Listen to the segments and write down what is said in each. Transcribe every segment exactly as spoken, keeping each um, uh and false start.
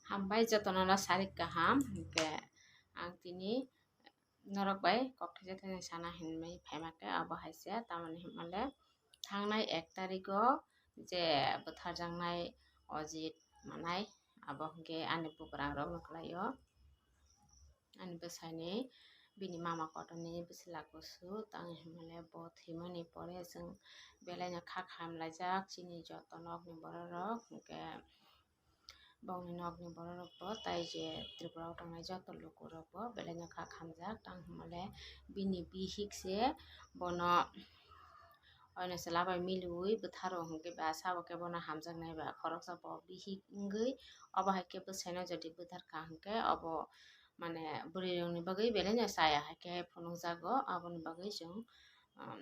Hambai jotono no sarik kaham, hwnkhe ang tini norok bai kok thaisa thani sana hinwi phaima khe abo hai se, tamoni hinmale thangnai ek tariko je bwtharjaknai Ojit manai, abo hwnkhe ani bugrang rokno kwlaio. Ani bwsaini bini mama kotorni bwsla kusu, tamo hinmale bo thwimani pore chwng belaino kha khamlaijak chini joto nokni bororok, hwnkhe bongni nokni bororokbo, tai je Tripura o tongnai joto lukurokbo belaino kha khamjak. Tamo hinmale bini bihik se bono oino chwla bai miliui bwtharo, hwnkhe ba sabo khe bono hamjaknai ba khoroksa bo bihik wngwi, obo hai khe bwsaino jodi bwtharkha hwnkhe obo mane bwrwirokni bagwi belaino chaya hai khe phunukjago, aboni bagwi chwng, um,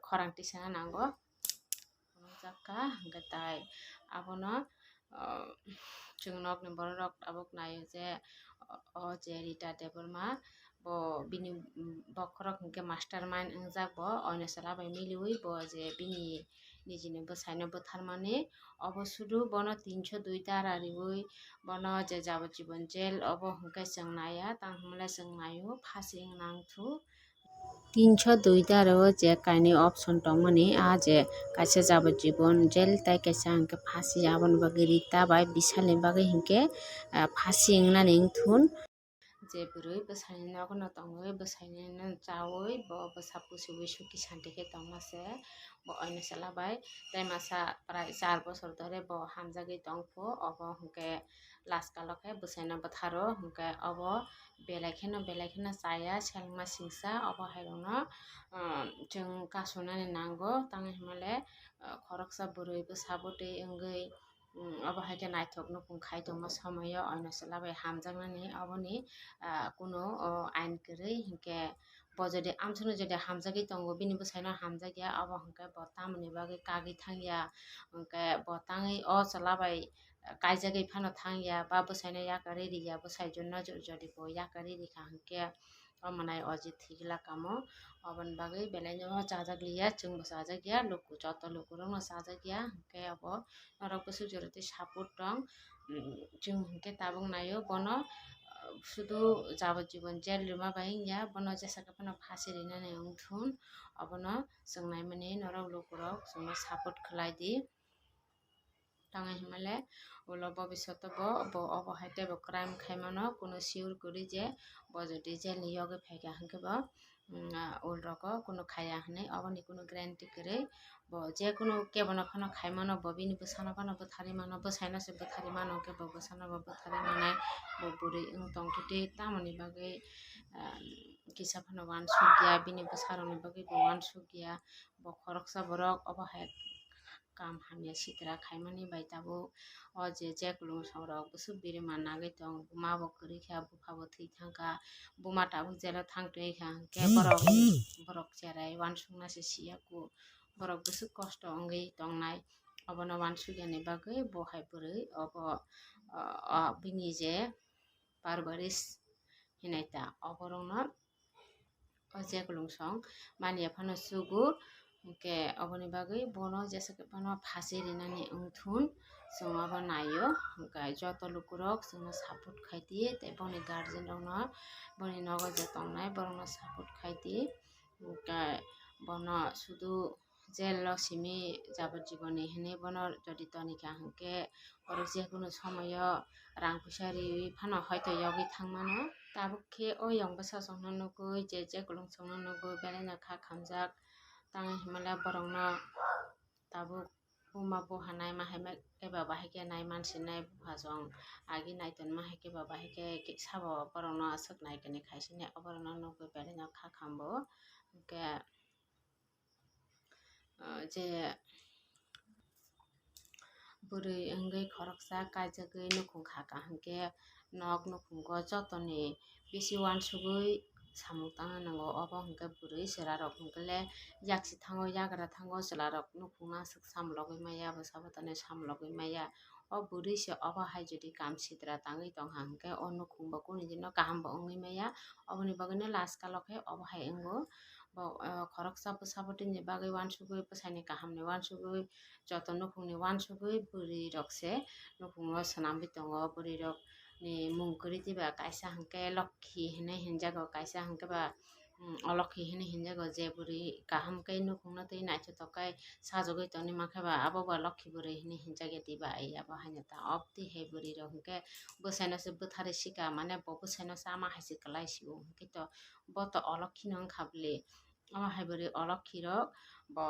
khorang tisana nango. Phunukjakha hwnkhe tai abono, uh, chwng nokni bororok tabuk naio je, o je Rita Debbarma, bo bini, mm, bokhorok hwnkhe mastermind wngjak, bo oino chwla bai miliui bo je bini nijini bwsaino bwtharmani, obo sudu bono tinsho dui dara riui bono je jabojibon jail obo hwnkhe chwng naiya, tamo hinmale chwng naio phasi wng nang thu. Tinsho dui dara o je kainwi option tongmani, a je kaisa jabojibon jail tai kaisa hwnkhe phasi, aboni bagwi Rita bai Bishalni bagwi hwnkhe, ah, phasi wngnani wngthun. Je bwrwi bwsaini nogono tongwi, bwsainino chaui, bo bwsa pusiui suki santi khe tongma se, bo oino chwla bai tei masa prai char bosor dhore bo hamjagwi tongphu, obo hwnkhe last kalo khe bwsaino bwtharo, hwnkhe obo belai kheno, belai kheno chaya, selengma singsa, obo hai rokno, um, chwng kasunani nango, tamo hinmale, uh, khoroksa bwrwi bwsa bwtwi wngwi, um, obo hai khe naithok nukhung khai tongma somoio oino chwla bai hamjaknani, oboni, ah, kunu, o, ain kwrwi, hinkhe bo jodi amsukno jodi hamjagwi tongo, bini bwsaino hamjakya, obo hinkhe bo tamoni bagwi kagwi thangya, hinkhe bo tangwi o chwla bai kaijagwi phano thangya, ba bwsaino yakarwi riya, bwsai jonna jo-, jodi bo yakarwi rikha hinkhe, o mwnai o je thwigwla kamo, oboni bagwi belaino chajak liya, chwngbo chajak ya, luku joto lukurokno chajak ya, hinkhe obo norok bwswk jora tei support tong, mm, chwng hinkhe tabuk naio bono, ah, sudu jabojibon jail rwma bai wngya, bono jesa khe phano phasi rinani wngthun, obono chwng naimani norok lukurok chwngno support khlai di. Tamo hinmale ulo bobishoto bo, bo obo hai teibo crime khai mano, kunu sure kwrwi je bo jodi jail ni yogwi phaikha hinkhe bo, mm, ah, ulrogo kunu khaiya hinwi oboni kunu guarantee kwrwi. Bo je kunu kebono phano khai mano, bo bini bwsano phano bwtharwi mano, bwsaino se bwtharwi mano, hinkhe bo bwsano bo bwtharwi manai bo bwrwi wng tongthote, tamoni bagwi, ah, kisa phano uansukya, bini bwsarokni bagwi bo uansukya, bo khoroksa borok obo hai kam hamya sitra khaimani bai tabuk o je je kwlwng songrok bwswk birima nagwi tong, buma bo kwrwi kha, bupha bo thwi thangkha, buma tabuk jelo thang twi kha, hinkhe borok, borok cherai uansukna se siya ku, borok bwswk kosto wngwi tongnai, obono uansukya ni bagwi bo hai bwrwi obo, o, o, bini je Parbaris hinai ta, oborokno o je kwlwng song manya phano chugo, hinkhe oboni bagwi bono jesa khe phano phasi rinani wngthun, chwng obo naio. Hinkhe joto lukurok chwngno support khai di, tei boni guardian rokno, boni nogo je tongnai borokno support khai di. Hinkhe bono sudu jail o simi jabojiboni hinwi bono jodi tonikha hinkhe borok jekunu somoyo rang puisa riwi phano hoito yogwi thangmano. Tabuk khe o yong bwsajwkno nugwi je je kwlwng songno nugwi belaino kha khamjak, tamo hinmale borokno tabuk buma buha naima hai khe ba bahai khe naimansinai buphajwng agi naitonma hai khe ba bahai khe sabo borokno aswk naikanwi khaisini oborokno nugwi belaino kha khambo. Hinkhe, ah, je bwrwi wngwi khoroksa kaijagwi nukhung kha, kaham khe nok nukhungo jotoni bisi uansugwi samung tangna nango. Obo hwnkhe bwrwi chwlarok hwnkhe le yaksi thango, yagra thango, chwlarok nukhungno aswk samlogwi maya, bwsa bwtano samlogwi maya. O bwrwi se obo hai jodi kam sitra tangwi tongkha hwnkhe o nukhung bo kunu dino kaham bo wngwi maya. Oboni bagwino last kalo khe obo hai wngo. Bo, ah, khoroksa bwsa bwtwini bagwi uansugwi, bwsaini kahamni uansugwi, joto nukhungni uansugwi bwrwi rok se nukhungo swnamwi tongo. Bwrwi rok ni mung kwrwi twi ba kaisa hwnkhe Lokhi hinwi hinjago, kaisa hwnkhe ba, um, Olokhi hinwi hinjago, je bwrwi kaham khe nukhungno twi naithotok khe sajagwi tongwi mankhe ba, abo ba Lokhi bwrwi hinwi hinjakya twi ba. Ai abo haino ta obtwi hai bwrwi rok hwnkhe bwsaino se bwtharwi sika, mane bo bwsaino se ama hai se kwlai sio hwnkhe to bo to Olokhi no wngkha bwle. Omo hai bwrwi Olokhi rok bo,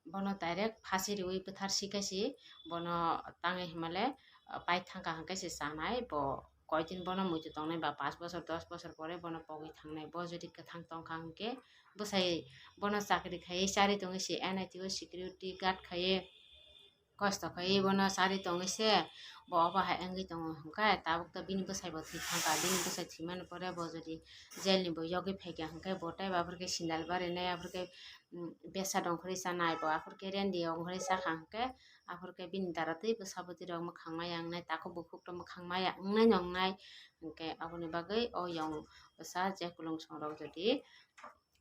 bono direct phasi riwi bwthar sikaisi, bono tangwi himale, ah, pai thangkha hwnkhe se chanai, bo koitin bono muitu tongnai ba, panch bochor, dos bochor pore bono pogwi thangnai. Bo jodi kwthang tongkha hwnkhe bwsai bono chakri khaiwi charwi tongwi se N I T o security guard khaiwi kosto khaiwi bono charwi tongwi se bo obo hai wngwi tongo hwnkhe, tabuk to bini bwsai bo thwi thangkha. Bini bwsai thwimani pore bo jodi jail ni bo yogwi phaikha hwnkhe, bo tei bo aphuru khe sindal barinai, aphuru khe, um, besa dongkhorwi chanai, bo aphuru khe rendi ongkhorwi chakha hwnkhe, aphuru khe bini dara tei bwsa bwtwi rok mwkhang maya wngnai, takhuk bukhuk rok mwkhang maya wngnai nongnai hwnkhe, aboni bagwi o yong bwsa je kulungsong rok jodi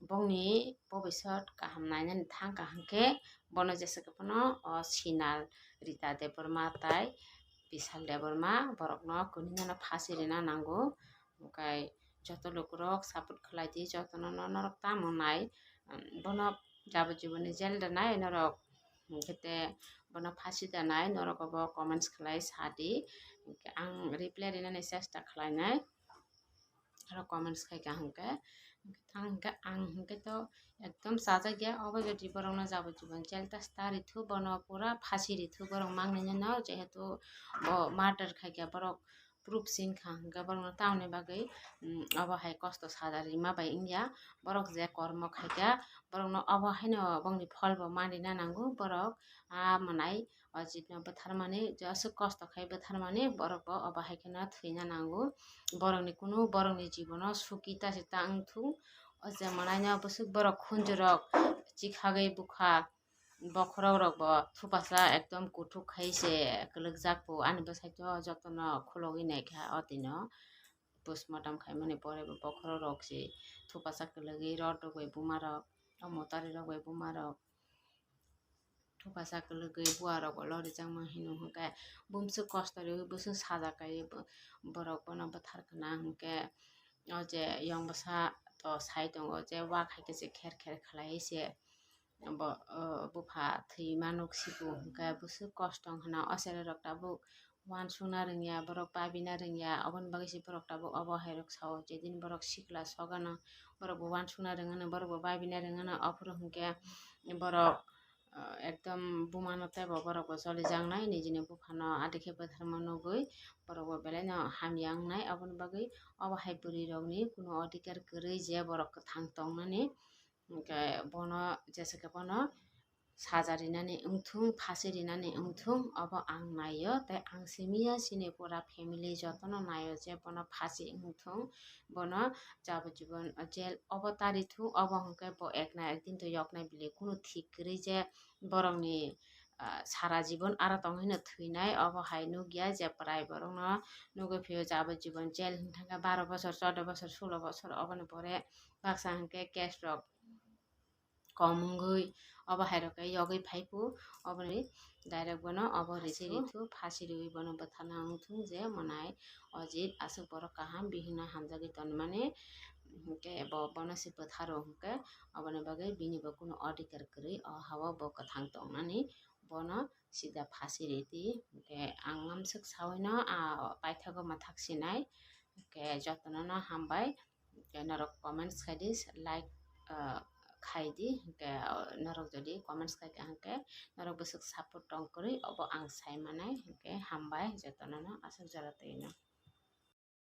bongni bobisot kaham nainani thangkha hwnkhe, bono jesa khe phano o Sinal, Rita Debbarma tai Bishal Debbarma borokno kwnwi no phasi rina nango. Hwnkhe joto lukurok support khlai di, jotono no norok tamo nai, um, bono jabajiboni jail rwnai norok, hwnkhe te bono phasi da nai norok obo comments khlai sa di, hwnkhe ang reply rinani chesta khlainai. Aro comments khai ka hwnkhe, hwnkhe thang hwnkhe ang hwnkhe to ekdom chajak ya, obo jodi borokno jabajibon jail ta sta rithu, bono pura phasi rithu borok mangnai no, jehetu bo murder khai kha, borok proof sing kha hwnkhe borokno tamoni bagwi, um, obo hai kosto saja rima bai wngya. Borok je kormo khai kha, borokno obo haino bongni phol bo manrina nango, borok a mwnai Ajit no bwtharmani, je aswk kosto khai bwtharmani, borok bo obo hai kheno thwina nango. Borokni kunu, borokni jibono suki ta se ta wng thung. O je mwnaino bwswk borok khunjurok chikhagwi bukha, bokhorok rok bo thupasa ekdom kuthuk khai se kwlwkjak bo. Ani bwsai to jotono khulogwi naikha o dino. Postmortem khaimani pore bo bokhorok rok se thupasa kwlwgwi rot rok bai buma rok, o motari rok bai buma rok. Thupasa kwlwgwi bua rok bo lorijakma hino hwnkhe, bumswk kosto riwi bwswk saja kaiwi bo-, borok bono bwthar khna hwnkhe, o je yong bwsa to sai tongo je wak hai khe se kher kher khlaiwi se bo, o, bupha thwima nuk sibu hwnkhe bwswk kosto wng khna. O cherai rok tabuk uansukna rwngya, borok babina rwngya, oboni bagwi se borok tabuk obo hai rok sao, jedin borok sikla sogano borok bo uansukna rwngano, borok bo babina rwngano, ophuru hwnkhe borok, ah, ekdom bumano teibo borok bo cholijaknai, nijini buphano adikhe bwtharma nugwi borok bo belaino hamya wngnai. Aboni bagwi obo hai bwrwi rokni kuno adhikar kwrwi je borok kwthang tongnani, hwnkhe bono jesa khe bono saja rinani wngthung, phasi rinani wngthung, obo ang naio, tei ang simiya chini pura family jotono naio je bono phasi wngthung, bono jabajibon jail obo tarithung, obo hwnkhe bo ekna ekdin to yoknai bili, kunu thik kwrwi je borokni, ah, sara jibon aro tong hino thwinai, obo hai nukya je prai borokno nugwi phio jabajibon jail hwnkhe baro bosor, choudo bosor, sulo bosor, oboni pore baksa hwnkhe case rok kom wngwi obo hai rok khe yogwi phai phu, oboni direct bono obo risi rithu, phasi riwi bono bwtharna wngthung je mwnai Ajit aswk borok kaham bihikno hamjagwi tonmani, hwnkhe bo bono se bwtharo hwnkhe oboni bagwi bini bo kunu adhikar kwrwi, o ha-o bo kwthang tongnani, bono sida phasi ridi. Hwnkhe ang amswk sawino a paithago mwthak sinai, hwnkhe jotono no hambai. Hwnkhe norok comments khai di, like, ah, khai di, hwnkhe, ah, norok jodi comments khai kha hwnkhe norok bwswk support tong kwrwi, obo ang sai manai, hwnkhe hambai jotono no aswk jora twi no.